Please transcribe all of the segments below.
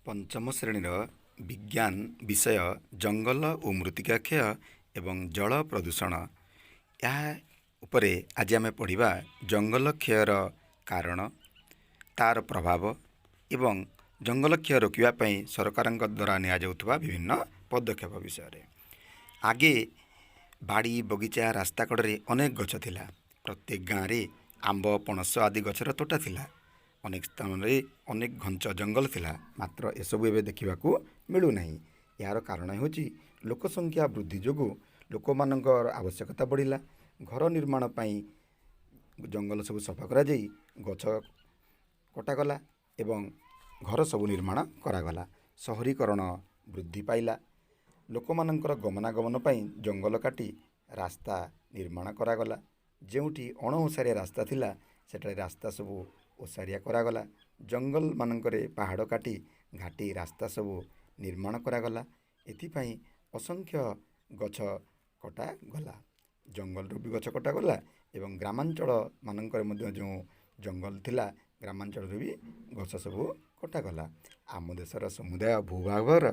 ପଞ୍ଚମ ଶ୍ରେଣୀର ବିଜ୍ଞାନ ବିଷୟ ଜଙ୍ଗଲ ଓ ମୃତ୍ତିକା କ୍ଷୟ ଏବଂ ଜଳ ପ୍ରଦୂଷଣ, ଏହା ଉପରେ ଆଜି ଆମେ ପଢ଼ିବା ଜଙ୍ଗଲ କ୍ଷୟର କାରଣ, ତା'ର ପ୍ରଭାବ ଏବଂ ଜଙ୍ଗଲ କ୍ଷୟ ରୋକିବା ପାଇଁ ସରକାରଙ୍କ ଦ୍ୱାରା ନିଆଯାଉଥିବା ବିଭିନ୍ନ ପଦକ୍ଷେପ ବିଷୟରେ। ଆଗେ ବାଡ଼ି, ବଗିଚା, ରାସ୍ତା କଡ଼ରେ ଅନେକ ଗଛ ଥିଲା। ପ୍ରତ୍ୟେକ ଗାଁରେ ଆମ୍ବ, ପଣସ ଆଦି ଗଛର ତୋଟା ଥିଲା। ଅନେକ ସ୍ଥାନରେ ଅନେକ ଘଞ୍ଚ ଜଙ୍ଗଲ ଥିଲା। ମାତ୍ର ଏସବୁ ଏବେ ଦେଖିବାକୁ ମିଳୁନାହିଁ। ଏହାର କାରଣ ହେଉଛି ଲୋକ ସଂଖ୍ୟା ବୃଦ୍ଧି ଯୋଗୁଁ ଲୋକମାନଙ୍କର ଆବଶ୍ୟକତା ବଢ଼ିଲା। ଘର ନିର୍ମାଣ ପାଇଁ ଜଙ୍ଗଲ ସବୁ ସଫା କରାଯାଇ ଗଛ କଟାଗଲା ଏବଂ ଘର ସବୁ ନିର୍ମାଣ କରାଗଲା। ସହରୀକରଣ ବୃଦ୍ଧି ପାଇଲା। ଲୋକମାନଙ୍କର ଗମନାଗମନ ପାଇଁ ଜଙ୍ଗଲ କାଟି ରାସ୍ତା ନିର୍ମାଣ କରାଗଲା। ଯେଉଁଠି ଅଣଓସାରିଆ ରାସ୍ତା ଥିଲା, ସେଠାରେ ରାସ୍ତା ସବୁ ଓସାରିଆ କରାଗଲା। ଜଙ୍ଗଲ ମାନଙ୍କରେ ପାହାଡ଼ କାଟି ଘାଟି ରାସ୍ତା ସବୁ ନିର୍ମାଣ କରାଗଲା। ଏଥିପାଇଁ ଅସଂଖ୍ୟ ଗଛ କଟାଗଲା। ଜଙ୍ଗଲରୁ ବି ଗଛ କଟାଗଲା ଏବଂ ଗ୍ରାମାଞ୍ଚଳ ମାନଙ୍କରେ ମଧ୍ୟ ଯେଉଁ ଜଙ୍ଗଲ ଥିଲା, ଗ୍ରାମାଞ୍ଚଳରୁ ବି ଗଛ ସବୁ କଟାଗଲା। ଆମ ଦେଶର ସମୁଦାୟ ଭୂଭାଗର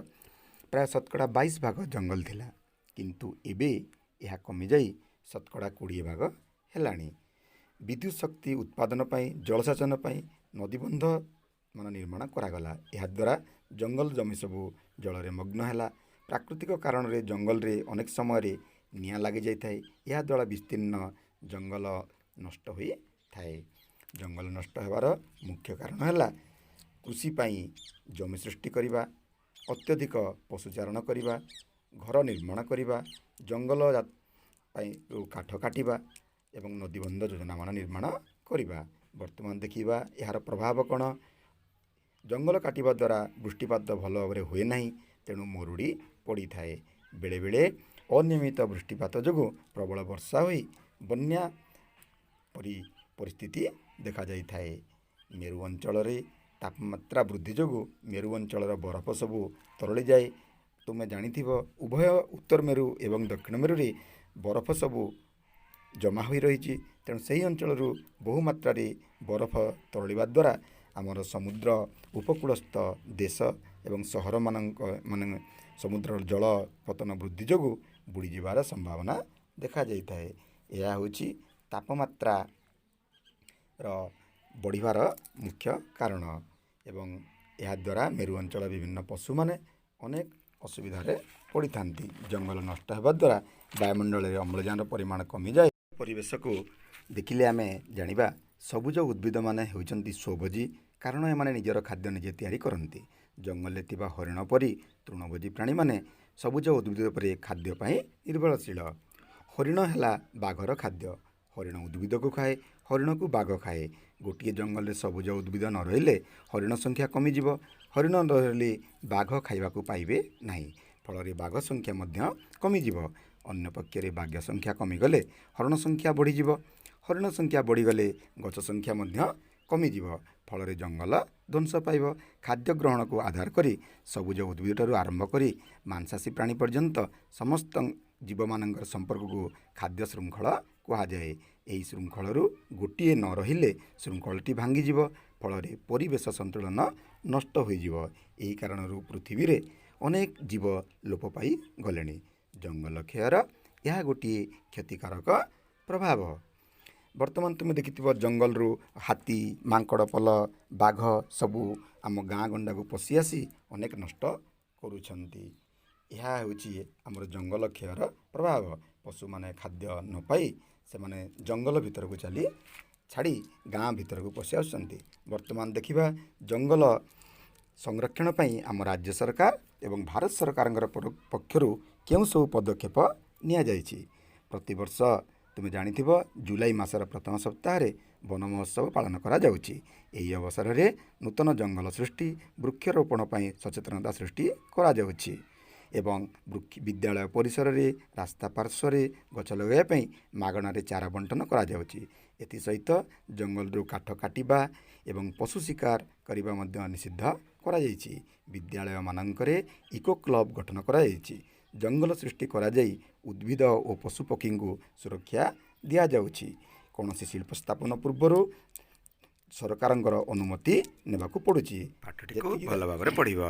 ପ୍ରାୟ 22% ଜଙ୍ଗଲ ଥିଲା, କିନ୍ତୁ ଏବେ ଏହା କମିଯାଇ 20% ହେଲାଣି। ବିଦ୍ୟୁତ ଶକ୍ତି ଉତ୍ପାଦନ ପାଇଁ, ଜଳସେଚନ ପାଇଁ ନଦୀବନ୍ଧ ମାନ ନିର୍ମାଣ କରାଗଲା। ଏହାଦ୍ୱାରା ଜଙ୍ଗଲ ଜମି ସବୁ ଜଳରେ ମଗ୍ନ ହେଲା। ପ୍ରାକୃତିକ କାରଣରେ ଜଙ୍ଗଲରେ ଅନେକ ସମୟରେ ନିଆଁ ଲାଗିଯାଇଥାଏ। ଏହାଦ୍ୱାରା ବିସ୍ତୀର୍ଣ୍ଣ ଜଙ୍ଗଲ ନଷ୍ଟ ହୋଇଥାଏ। ଜଙ୍ଗଲ ନଷ୍ଟ ହେବାର ମୁଖ୍ୟ କାରଣ ହେଲା କୃଷି ପାଇଁ ଜମି ସୃଷ୍ଟି କରିବା, ଅତ୍ୟଧିକ ପଶୁଚାରଣ କରିବା, ଘର ନିର୍ମାଣ କରିବା, ଜଙ୍ଗଲ ପାଇଁ କାଠ କାଟିବା ଏବଂ ନଦୀବନ୍ଧ ଯୋଜନାମାନ ନିର୍ମାଣ କରିବା। ବର୍ତ୍ତମାନ ଦେଖିବା ଏହାର ପ୍ରଭାବ କ'ଣ। ଜଙ୍ଗଲ କାଟିବା ଦ୍ୱାରା ବୃଷ୍ଟିପାତ ଭଲ ଭାବରେ ହୁଏ ନାହିଁ, ତେଣୁ ମରୁଡ଼ି ପଡ଼ିଥାଏ। ବେଳେବେଳେ ଅନିୟମିତ ବୃଷ୍ଟିପାତ ଯୋଗୁଁ ପ୍ରବଳ ବର୍ଷା ହୋଇ ବନ୍ୟା ପରି ପରିସ୍ଥିତି ଦେଖାଯାଇଥାଏ। ମେରୁ ଅଞ୍ଚଳରେ ତାପମାତ୍ରା ବୃଦ୍ଧି ଯୋଗୁଁ ମେରୁ ଅଞ୍ଚଳର ବରଫ ସବୁ ତରଳିଯାଏ। ତୁମେ ଜାଣିଥିବ, ଉଭୟ ଉତ୍ତର ମେରୁ ଏବଂ ଦକ୍ଷିଣ ମେରୁରେ ବରଫ ସବୁ ଜମା ହୋଇ ରହିଛି। ତେଣୁ ସେହି ଅଞ୍ଚଳରୁ ବହୁ ମାତ୍ରାରେ ବରଫ ତରଳିବା ଦ୍ୱାରା ଆମର ସମୁଦ୍ର ଉପକୂଳସ୍ଥ ଦେଶ ଏବଂ ସହରମାନଙ୍କ ମାନେ ସମୁଦ୍ରର ଜଳ ପତନ ବୃଦ୍ଧି ଯୋଗୁଁ ବୁଡ଼ିଯିବାର ସମ୍ଭାବନା ଦେଖାଯାଇଥାଏ। ଏହା ହେଉଛି ତାପମାତ୍ରାର ବଢ଼ିବାର ମୁଖ୍ୟ କାରଣ ଏବଂ ଏହାଦ୍ୱାରା ମେରୁ ଅଞ୍ଚଳ ବିଭିନ୍ନ ପଶୁମାନେ ଅନେକ ଅସୁବିଧାରେ ପଡ଼ିଥାନ୍ତି। ଜଙ୍ଗଲ ନଷ୍ଟ ହେବା ଦ୍ୱାରା ବାୟୁମଣ୍ଡଳରେ ଅମ୍ଳଜାନର ପରିମାଣ କମିଯାଏ। ପରିବେଶକୁ ଦେଖିଲେ ଆମେ ଜାଣିବା, ସବୁଜ ଉଦ୍ଭିଦମାନେ ହେଉଛନ୍ତି ସ୍ୱଭୋଜୀ, କାରଣ ଏମାନେ ନିଜର ଖାଦ୍ୟ ନିଜେ ତିଆରି କରନ୍ତି। ଜଙ୍ଗଲରେ ଥିବା ହରିଣ ପରି ତୃଣଭୋଜୀ ପ୍ରାଣୀମାନେ ସବୁଜ ଉଦ୍ଭିଦ ଉପରେ ଖାଦ୍ୟ ପାଇଁ ନିର୍ଭରଶୀଳ। ହରିଣ ହେଲା ବାଘର ଖାଦ୍ୟ। ହରିଣ ଉଦ୍ଭିଦକୁ ଖାଏ, ହରିଣକୁ ବାଘ ଖାଏ। ଗୋଟିଏ ଜଙ୍ଗଲରେ ସବୁଜ ଉଦ୍ଭିଦ ନ ରହିଲେ ହରିଣ ସଂଖ୍ୟା କମିଯିବ। ହରିଣ ନ ରହିଲେ ବାଘ ଖାଇବାକୁ ପାଇବେ ନାହିଁ, ଫଳରେ ବାଘ ସଂଖ୍ୟା ମଧ୍ୟ କମିଯିବ। ଅନ୍ୟପକ୍ଷରେ ବାଘ ସଂଖ୍ୟା କମିଗଲେ ହରିଣ ସଂଖ୍ୟା ବଢ଼ିଯିବ। ହରିଣ ସଂଖ୍ୟା ବଢ଼ିଗଲେ ଗଛ ସଂଖ୍ୟା ମଧ୍ୟ କମିଯିବ, ଫଳରେ ଜଙ୍ଗଲ ଧ୍ୱଂସ ପାଇବ। ଖାଦ୍ୟ ଗ୍ରହଣକୁ ଆଧାର କରି ସବୁଜ ଉଦ୍ଭିଦଠାରୁ ଆରମ୍ଭ କରି ମାଂସାଶୀ ପ୍ରାଣୀ ପର୍ଯ୍ୟନ୍ତ ସମସ୍ତ ଜୀବମାନଙ୍କର ସମ୍ପର୍କକୁ ଖାଦ୍ୟ ଶୃଙ୍ଖଳ କୁହାଯାଏ। ଏହି ଶୃଙ୍ଖଳରୁ ଗୋଟିଏ ନ ରହିଲେ ଶୃଙ୍ଖଳଟି ଭାଙ୍ଗିଯିବ, ଫଳରେ ପରିବେଶ ସନ୍ତୁଳନ ନଷ୍ଟ ହୋଇଯିବ। ଏହି କାରଣରୁ ପୃଥିବୀରେ ଅନେକ ଜୀବ ଲୋପ ପାଇ ଗଲେଣି। ଜଙ୍ଗଲ କ୍ଷୟର ଏହା ଗୋଟିଏ କ୍ଷତିକାରକ ପ୍ରଭାବ। ବର୍ତ୍ତମାନ ତୁମେ ଦେଖିଥିବ, ଜଙ୍ଗଲରୁ ହାତୀ, ମାଙ୍କଡ଼ ପଲ, ବାଘ ସବୁ ଆମ ଗାଁ ଗଣ୍ଡାକୁ ପଶି ଆସି ଅନେକ ନଷ୍ଟ କରୁଛନ୍ତି। ଏହା ହେଉଛି ଆମର ଜଙ୍ଗଲ କ୍ଷୟର ପ୍ରଭାବ। ପଶୁମାନେ ଖାଦ୍ୟ ନ ପାଇ ସେମାନେ ଜଙ୍ଗଲ ଭିତରକୁ ଚାଲି ଛାଡ଼ି ଗାଁ ଭିତରକୁ ପଶି ଆସୁଛନ୍ତି। ବର୍ତ୍ତମାନ ଦେଖିବା ଜଙ୍ଗଲ ସଂରକ୍ଷଣ ପାଇଁ ଆମ ରାଜ୍ୟ ସରକାର ଏବଂ ଭାରତ ସରକାରଙ୍କର ପକ୍ଷରୁ କେଉଁ ସବୁ ପଦକ୍ଷେପ ନିଆଯାଇଛି। ପ୍ରତିବର୍ଷ ତୁମେ ଜାଣିଥିବ, ଜୁଲାଇ ମାସର ପ୍ରଥମ ସପ୍ତାହରେ ବନ ମହୋତ୍ସବ ପାଳନ କରାଯାଉଛି। ଏହି ଅବସରରେ ନୂତନ ଜଙ୍ଗଲ ସୃଷ୍ଟି, ବୃକ୍ଷରୋପଣ ପାଇଁ ସଚେତନତା ସୃଷ୍ଟି କରାଯାଉଛି ଏବଂ ବିଦ୍ୟାଳୟ ପରିସରରେ, ରାସ୍ତା ପାର୍ଶ୍ୱରେ ଗଛ ଲଗାଇବା ପାଇଁ ମାଗଣାରେ ଚାରା ବଣ୍ଟନ କରାଯାଉଛି। ଏଥିସହିତ ଜଙ୍ଗଲରୁ କାଠ କାଟିବା ଏବଂ ପଶୁ ଶିକାର କରିବା ମଧ୍ୟ ନିଷିଦ୍ଧ କରାଯାଇଛି। ବିଦ୍ୟାଳୟମାନଙ୍କରେ ଇକୋ କ୍ଲବ୍ ଗଠନ କରାଯାଇଛି। ଜଙ୍ଗଲ ସୃଷ୍ଟି କରାଯାଇ ଉଦ୍ଭିଦ ଓ ପଶୁପକ୍ଷୀଙ୍କୁ ସୁରକ୍ଷା ଦିଆଯାଉଛି। କୌଣସି ଶିଳ୍ପ ସ୍ଥାପନ ପୂର୍ବରୁ ସରକାରଙ୍କର ଅନୁମତି ନେବାକୁ ପଡ଼ୁଛି। ପାଠଟିକୁ ଭଲ ଭାବରେ ପଢ଼ିବ।